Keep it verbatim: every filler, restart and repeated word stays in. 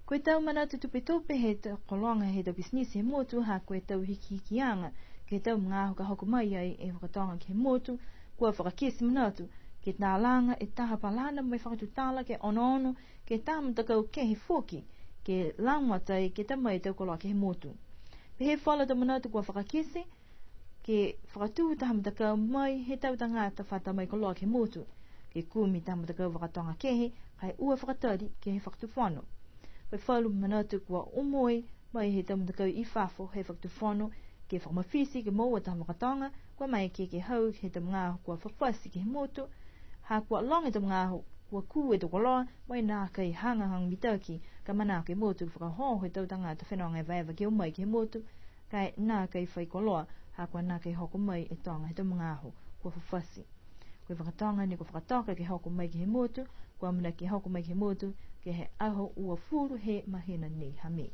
Ko e tau manatu tupetupe he tau kologa he tau pisinisi he motu, ha ko e tau hikihikiaga ke he tau magaaho ka hoko mai ai e fakatoga ke he motu, kua fakakite manatu ke talaga e taha palana mo e fakatutala ke onoono ke he tau matakau kehe foki ke lagomatai ke ta mai e tau koloa ke he motu. Pehē falu a tau manatu kua fakakite ke fakatū taha matakau mai he tau tagata fa ta mai koloa ke he motu, ke kumi taha matakau fakatoga kehe, ka e ua fakatali ke he fakatufono. Ko e falu manatu kua omoi mai he tau matakau i fafo he fakatufono ke fakamafiti ke moua taha fakatoga, kua maeke ke hau he tau magaaho kua fafati ke he motu, ha kua loga e tau magaaho kua kū e tau koloa, mo e nākai hagahaga mitaki ka manako e motu ke fakaohooho e tau tagata fenoga evaeva ke o mai ke he motu, ka e nākai fai koloa, ha kua nākai hoko mai e toga he tau magaaho kua fafati. Ko e fakatoga ne kua fakatoka ke hoko mai ke he motu, kua amanaki ke hoko mai ke he motu ke he aho uafulu he mahina nei ha Me.